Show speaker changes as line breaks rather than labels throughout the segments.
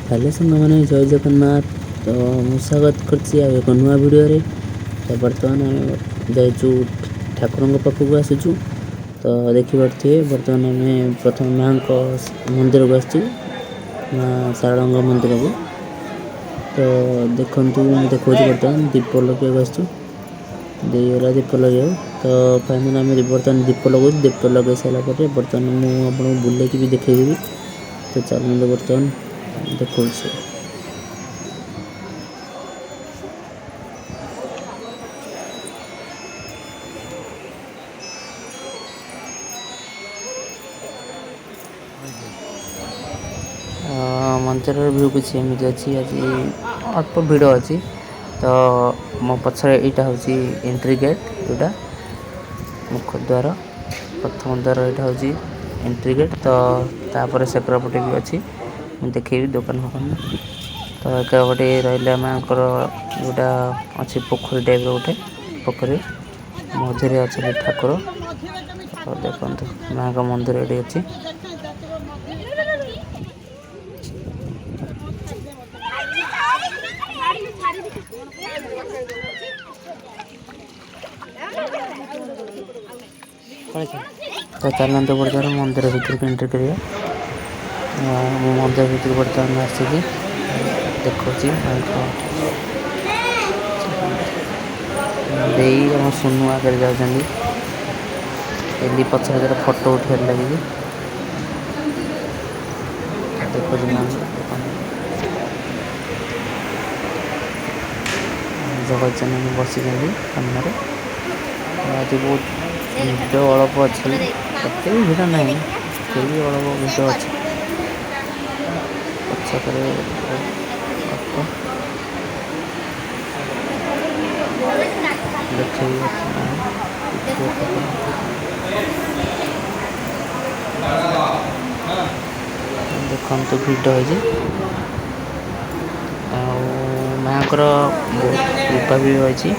Hello ସାଙ୍ଗମାନେ, ଜୟ ଜଗନ୍ନାଥ। ତ ମୁଁ ସ୍ୱାଗତ କରୁଛି ଆଉ ଏକ ନୂଆ ଭିଡ଼ିଓରେ। ତ ବର୍ତ୍ତମାନ ଆମେ ଯାଇଛୁ ଠାକୁରଙ୍କ ପାଖକୁ ଆସିଛୁ। ତ ଦେଖିପାରୁଥିବେ, ବର୍ତ୍ତମାନ ଆମେ ପ୍ରଥମେ ମାଆଙ୍କ ମନ୍ଦିରକୁ ଆସିଛୁ, ମା ଶାରଳାଙ୍କ ମନ୍ଦିରକୁ। ତ ଦେଖନ୍ତୁ, ମୁଁ ଦେଖାଉଛି, ବର୍ତ୍ତମାନ ଦୀପ ଲଗେଇବାକୁ ଆସିଛୁ। ଦେଇଗଲା ଦୀପ ଲଗେଇବାକୁ। ତ ଫାଇନାଲ୍ ଆମେ ବର୍ତ୍ତମାନ ଦୀପ ଲଗାଉଛୁ। ଦୀପ ଲଗାଇ ସାରିଲା ପରେ ବର୍ତ୍ତମାନ ମୁଁ ଆପଣଙ୍କୁ ବୁଲେଇକି ବି ଦେଖେଇଦେବି। ତ ଚାଲନ୍ତୁ, ବର୍ତ୍ତମାନ ଦେଖାଉଛି। ମନ୍ଦିରର ଭିଉ କିଛି ଏମିତି ଅଛି। ଆଜି ଅଳ୍ପ ଭିଡ଼ ଅଛି। ତ ମୋ ପଛରେ ଏଇଟା ହେଉଛି ଏଣ୍ଟ୍ରି ଗେଟ୍, ଯେଉଁଟା ମୁଖ୍ୟ ଦ୍ୱାର, ପ୍ରଥମ ଦ୍ୱାର। ଏଇଟା ହେଉଛି ଏଣ୍ଟ୍ରି ଗେଟ୍। ତ ତାପରେ ସେକର ପଟେ ବି ଅଛି, ମୁଁ ଦେଖେଇବି ଦୋକାନ ଫୋକାନ। ତ ଏକର ପଟେ ରହିଲା ମାଆଙ୍କର ଯେଉଁଟା ଅଛି ପୋଖରୀ ଟାଇପ୍ର ଗୋଟେ ପୋଖରୀ, ମଝିରେ ଅଛନ୍ତି ଠାକୁର। ତ ଦେଖନ୍ତୁ, ମାଆଙ୍କ ମନ୍ଦିର ଏଠି ଅଛି। ତ ଚାଲନ୍ତୁ, ବର୍ତ୍ତମାନ ମନ୍ଦିର ଭିତରକୁ ଏଣ୍ଟ୍ରି କରିବା। ମୁଁ ମନ୍ଦିର ଭିତରକୁ ବର୍ତ୍ତମାନ ଆସିକି ଦେଖାଉଛି ମାଆଙ୍କ। ଦେଇ ଆମ ସୁନୁ ଆଗରେ ଯାଉଛନ୍ତି, ଏଲି ପଛରେ ତାର ଫଟୋ ଉଠିବାରେ ଲାଗିଛି। ଦେଖୁଛି ମାଆଙ୍କୁ, ଦେଖନ୍ତୁ, ଜଗତ ଜନନୀ ବସିଛନ୍ତି ସାମ୍ନାରେ। ଆଜି ବହୁତ ଭିଡ଼ ଅଳ୍ପ ଅଛି, ଏତେ ବି ଭିଡ଼ ନାହିଁ, ଫିର୍ ବି ଅଳ୍ପ ଭିଡ଼ ଅଛି। ପଛକରେ ଅଳ୍ପ ଦେଖେଇବି। ବର୍ତ୍ତମାନ ଠାକୁର ଦେଖନ୍ତୁ, ଭିଡ଼ ହେଇଛି। ଆଉ ମାଆଙ୍କର ବହୁତ କୃପା ବି ରହିଛି,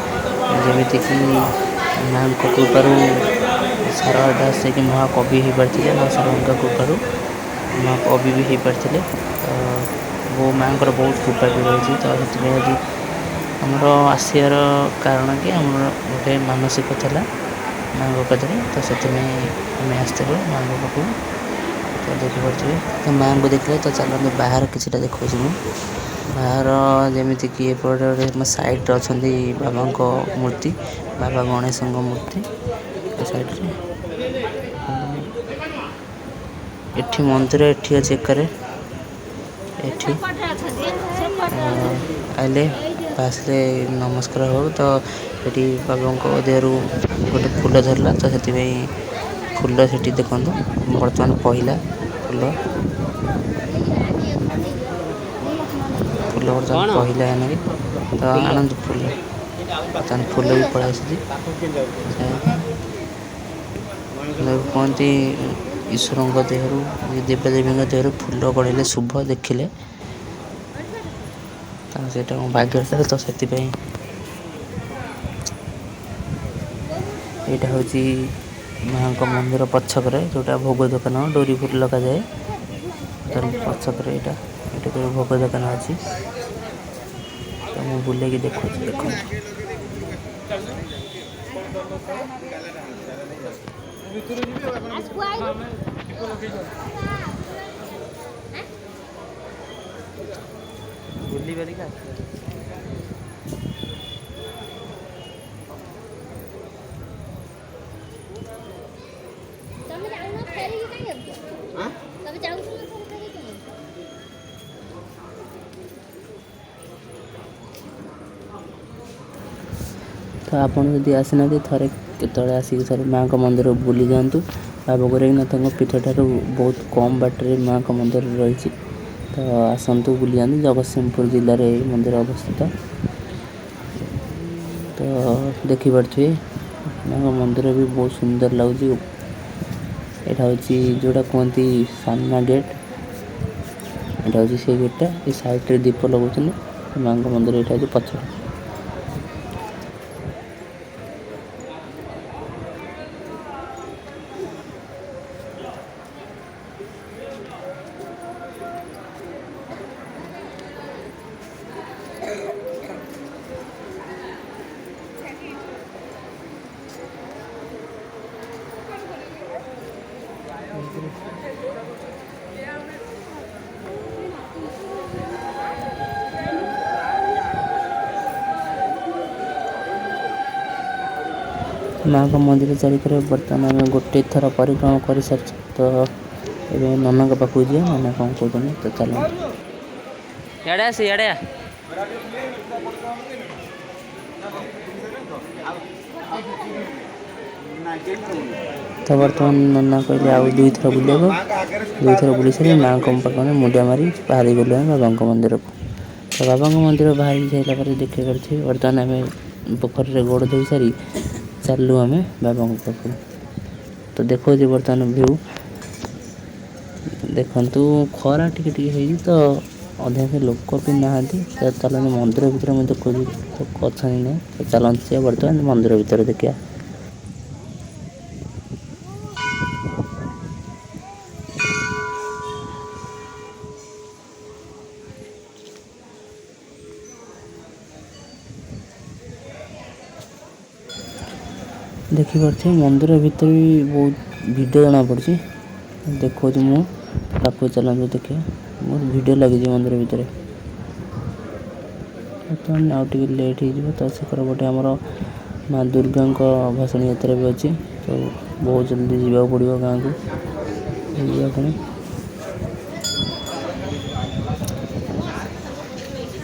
ଯେମିତିକି ମାଆଙ୍କ କୃପାରୁ ସାରଳା ଦାସ ଯାଇକି ମହାକବି ହେଇପାରିଥିଲେ। ମା ଶାରଳାଙ୍କ କୃପାରୁ ମହାକବି ବି ହେଇପାରିଥିଲେ। ତ ବହୁ ମାଆଙ୍କର ବହୁତ କୃପା ବି ରହିଛି। ତ ସେଥିପାଇଁ ଆଜି ଆମର ଆସିବାର କାରଣ କି ଆମର ଗୋଟେ ମାନସିକ ଥିଲା ମାଆଙ୍କ କତିରେ, ତ ସେଥିପାଇଁ ଆମେ ଆସିଥିଲୁ ମାଆଙ୍କ ପାଖକୁ। ତ ଦେଖିପାରୁଥିବେ, ତ ମାଆଙ୍କୁ ଦେଖିଲେ। ତ ଚାଲନ୍ତୁ, ବାହାର କିଛିଟା ଦେଖାଉଛି ମୁଁ ବାହାର। ଯେମିତିକି ଏପଟେ ଗୋଟେ ମୋ ସାଇଡ଼୍ରେ ଅଛନ୍ତି ବାବାଙ୍କ ମୂର୍ତ୍ତି, ବାବା ଗଣେଶଙ୍କ ମୂର୍ତ୍ତି ଏ ସାଇଡ଼୍ରେ। ଏଠି ମନ୍ଦିର ଏଠି ଅଛି ଏକରେ। ଏଠି ଆଇଲେ ଆସିଲେ ନମସ୍କାର ହଉ। ତ ଏଠି ବାବାଙ୍କ ଦେହରୁ ଗୋଟେ ଫୁଲ ଧରିଲା, ତ ସେଥିପାଇଁ ଫୁଲ ସେଠି ଦେଖନ୍ତୁ, ବର୍ତ୍ତମାନ ପହିଲା ଫୁଲ, ଫୁଲ ବର୍ତ୍ତମାନ ପହିଲା ଏନାକି। ତ ଆଣନ୍ତୁ ଫୁଲ, ବର୍ତ୍ତମାନ ଫୁଲ ବି ପଳେଇ ଆସିଛି। କୁହନ୍ତି ଈଶ୍ୱରଙ୍କ ଦେହରୁ, ଦେବାଦେବୀଙ୍କ ଦେହରୁ ଫୁଲ ଗଡ଼ିଲେ ଶୁଭ ଦେଖିଲେ। ତ ସେଇଟା ମୋ ଭାଗ୍ୟରେ ଥିଲା, ତ ସେଥିପାଇଁ। ଏଇଟା ହେଉଛି ମାଆଙ୍କ ମନ୍ଦିର ପଛକରେ ଯେଉଁଟା ଭୋଗ ଦୋକାନ, ଡୋରି ଫୋରି ଲଗାଯାଏ। ତ ପଛକରେ ଏଇଟା, ଏଇଟା ଭୋଗ ଦୋକାନ ଅଛି। ତ ମୁଁ ବୁଲେଇକି ଦେଖୁଛି, ଦେଖନ୍ତୁ। ବୁଲି ପାରିକି ଆସିବ।
ତମେ ଯାଉନ, ଫେରିକି କାଇଁ ଆସୁଛ? ତମେ ଯାଉଛ ଫେରିକି କାଇଁ?
ତ ଆପଣ ଯଦି ଆସିନାହାନ୍ତି, ଥରେ କେତେବେଳେ ଆସିକି ଥରେ ମାଆଙ୍କ ମନ୍ଦିର ବୁଲି ଯାଆନ୍ତୁ। ବାବା ଗୋରେଖନାଥଙ୍କ ପୀଠଠାରୁ ବହୁତ କମ୍ ବାଟରେ ମାଆଙ୍କ ମନ୍ଦିର ରହିଛି। ତ ଆସନ୍ତୁ, ବୁଲି ଯାଆନ୍ତୁ। ଜଗତସିଂହପୁର ଜିଲ୍ଲାରେ ଏହି ମନ୍ଦିର ଅବସ୍ଥିତ। ତ ଦେଖିପାରୁଥିବେ, ମାଆଙ୍କ ମନ୍ଦିର ବି ବହୁତ ସୁନ୍ଦର ଲାଗୁଛି। ଏଇଟା ହେଉଛି ଯେଉଁଟା କୁହନ୍ତି ସାମ୍ନା ଗେଟ୍, ଏଇଟା ହେଉଛି ସେଇ ଗେଟ୍ଟା। ଏ ସାଇଡ଼୍ରେ ଦୀପ ଲଗାଉଛନ୍ତି ମାଆଙ୍କ ମନ୍ଦିର। ଏଇଟା ହେଉଛି ପଛଟା। ମାଆଙ୍କ ମନ୍ଦିର ଚାରିକରେ ବର୍ତ୍ତମାନ ଆମେ ଗୋଟେ ଥର ପରିକ୍ରମା କରିସାରିଛୁ। ତ ଏବେ ନନାଙ୍କ ପାଖକୁ ଯିବା, ନନା କ'ଣ କହୁଛନ୍ତି, ତ ଚାଲନ୍ତୁ। ଇଆଡ଼େ ଆସ, ଇଆଡ଼େ ଆ। ତ ବର୍ତ୍ତମାନ ନନା କହିଲେ ଆଉ ଦୁଇଥର ବୁଲିବାକୁ। ଦୁଇଥର ବୁଲି ସାରି ମାଆଙ୍କ ପାଖରେ ମୁଣ୍ଡିଆ ମାରି ବାହାରି ଗଲୁ ଆମେ ବାବାଙ୍କ ମନ୍ଦିରକୁ। ତ ବାବାଙ୍କ ମନ୍ଦିର ବାହାରି ସାରିଲା ପରେ ଦେଖିପାରୁଥିବେ, ବର୍ତ୍ତମାନ ଆମେ ପୋଖରୀରେ ଗୋଡ଼ ଧୋଇ ସାରି ଚାଲିଲୁ ଆମେ ବାବାଙ୍କ ପାଖକୁ। ତ ଦେଖାଉଛି ବର୍ତ୍ତମାନ ଭିଉ ଦେଖନ୍ତୁ। ଖରା ଟିକେ ଟିକେ ହେଇଛି, ତ ଅଧିକାଂଶ ଲୋକ ବି ନାହାନ୍ତି। ତ ଚାଲନ୍ତୁ ମନ୍ଦିର ଭିତରେ ମୁଁ ଦେଖୁଛି ଲୋକ ଅଛନ୍ତି ନାହିଁ। ତ ଚାଲନ୍ତୁ ଯିବା ବର୍ତ୍ତମାନ ମନ୍ଦିର ଭିତରେ ଦେଖିବା। ଦେଖିପାରୁଥିବେ, ମନ୍ଦିର ଭିତରେ ବି ବହୁତ ଭିଡ଼ ଜଣାପଡ଼ୁଛି। ଦେଖାଉଛି ମୁଁ ପାଖକୁ, ଚାଲନ୍ତୁ ଦେଖିବା। ବହୁତ ଭିଡ଼ ଲାଗିଛି ମନ୍ଦିର ଭିତରେ। ବର୍ତ୍ତମାନ ଆଉ ଟିକେ ଲେଟ୍ ହେଇଯିବ। ତ ସେକର ଗୋଟେ ଆମର ମା ଦୁର୍ଗାଙ୍କ ଭସାଣି ଯାତ୍ରା ବି ଅଛି, ତ ବହୁତ ଜଲ୍ଦି ଯିବାକୁ ପଡ଼ିବ ଗାଁକୁ ଯିବା ପୁଣି।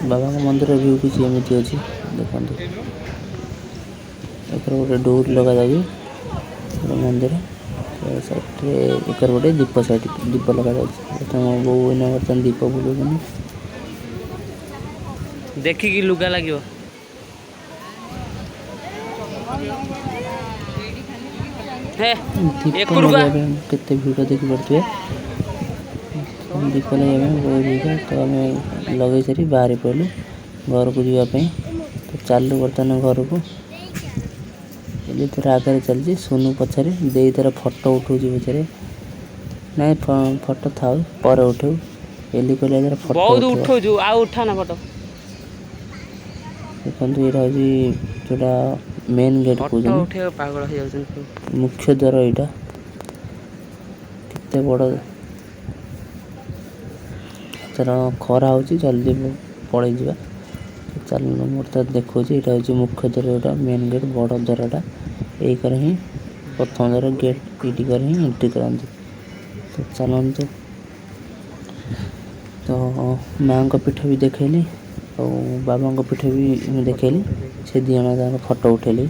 ବାବାଙ୍କ ମନ୍ଦିର ଭିଉ କିଛି ଏମିତି ଅଛି, ଦେଖନ୍ତୁ। ଏକର ଗୋଟେ ଡୋର ଲଗାଯାଉଛି ମନ୍ଦିର ସାଇଡ଼ରେ, ଏକର ଗୋଟେ ଦୀପ, ସାଇଡ଼ ଦୀପ ଲଗାଯାଉଛି। ବର୍ତ୍ତମାନ ମୋ ବୋଉ ଏଇନା ବର୍ତ୍ତମାନ ଦୀପ ବୁଲଉଛନ୍ତି। ଦେଖିକି ଲୁଗା ଲାଗିବ। ଦୀପ ଲଗାଇବା ପାଇଁ କେତେ ଭିଡ଼ ଦେଖିପାରୁଥିବେ। ଦୀପ ଲଗାଇବା ପାଇଁ ବହୁତ ଭିଡ଼। ତ ଆମେ ଲଗେଇ ସାରି ବାହାରି ପଡ଼ିଲୁ ଘରକୁ ଯିବା ପାଇଁ। ତ ଚାଲୁ ବର୍ତ୍ତମାନ ଘରକୁ। ଏଲି ତାର ଆଗରେ ଚାଲିଛି, ସୋନୁ ପଛରେ, ଦେଇ ତାର ଫଟୋ ଉଠଉଛି ପଛରେ। ନାଇଁ, ଫଟୋ ଥାଉ, ପରେ ଉଠେଇବୁ। ଏଲି କହିଲା ତାର ଫଟୋ
ବହୁତ
ଉଠେଇବ।
ଉଠଉଛୁ, ଆଉ ଉଠା ନା ଫଟୋ।
ଦେଖନ୍ତୁ, ଏଇଟା ହେଉଛି ଯେଉଁଟା ମେନ୍ ଗେଟ୍
ଫଟୋ
କହୁଛନ୍ତି।
ଉଠେଇବାକୁ ପାଗଳ ହେଇଯାଉଛନ୍ତି ସବୁ।
ମୁଖ୍ୟ ଦ୍ୱାର ଏଇଟା କେତେ ବଡ଼। ତାର ଖରା ହେଉଛି, ଜଲ୍ଦି ପଳେଇ ଯିବା ଚାଲୁନ। ମୋର ତ ଦେଖାଉଛି, ଏଇଟା ହେଉଛି ମୁଖ୍ୟ ଦ୍ୱାର, ଯେଉଁଟା ମେନ୍ ଗେଟ୍, ବଡ଼ ଦ୍ୱାରଟା। ଏଇ କରେ ହିଁ ପ୍ରଥମ ଦ୍ୱାର ଗେଟ୍, ଏଇଠି କରି ହିଁ ଏଣ୍ଟ୍ରି କରନ୍ତି। ତ ଚାଲନ୍ତୁ। ତ ମାଆଙ୍କ ପୀଠ ବି ଦେଖେଇଲି ଆଉ ବାବାଙ୍କ ପୀଠ ବି ମୁଁ ଦେଖେଇଲି। ସେ ଦୁଇ ଜଣ ତାଙ୍କର ଫଟୋ ଉଠେଇଲି,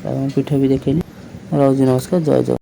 ବାବାଙ୍କ ପୀଠ ବି ଦେଖେଇଲି। ରହୁଛି, ନମସ୍କାର, ଜୟ ଜଗନ୍ନାଥ।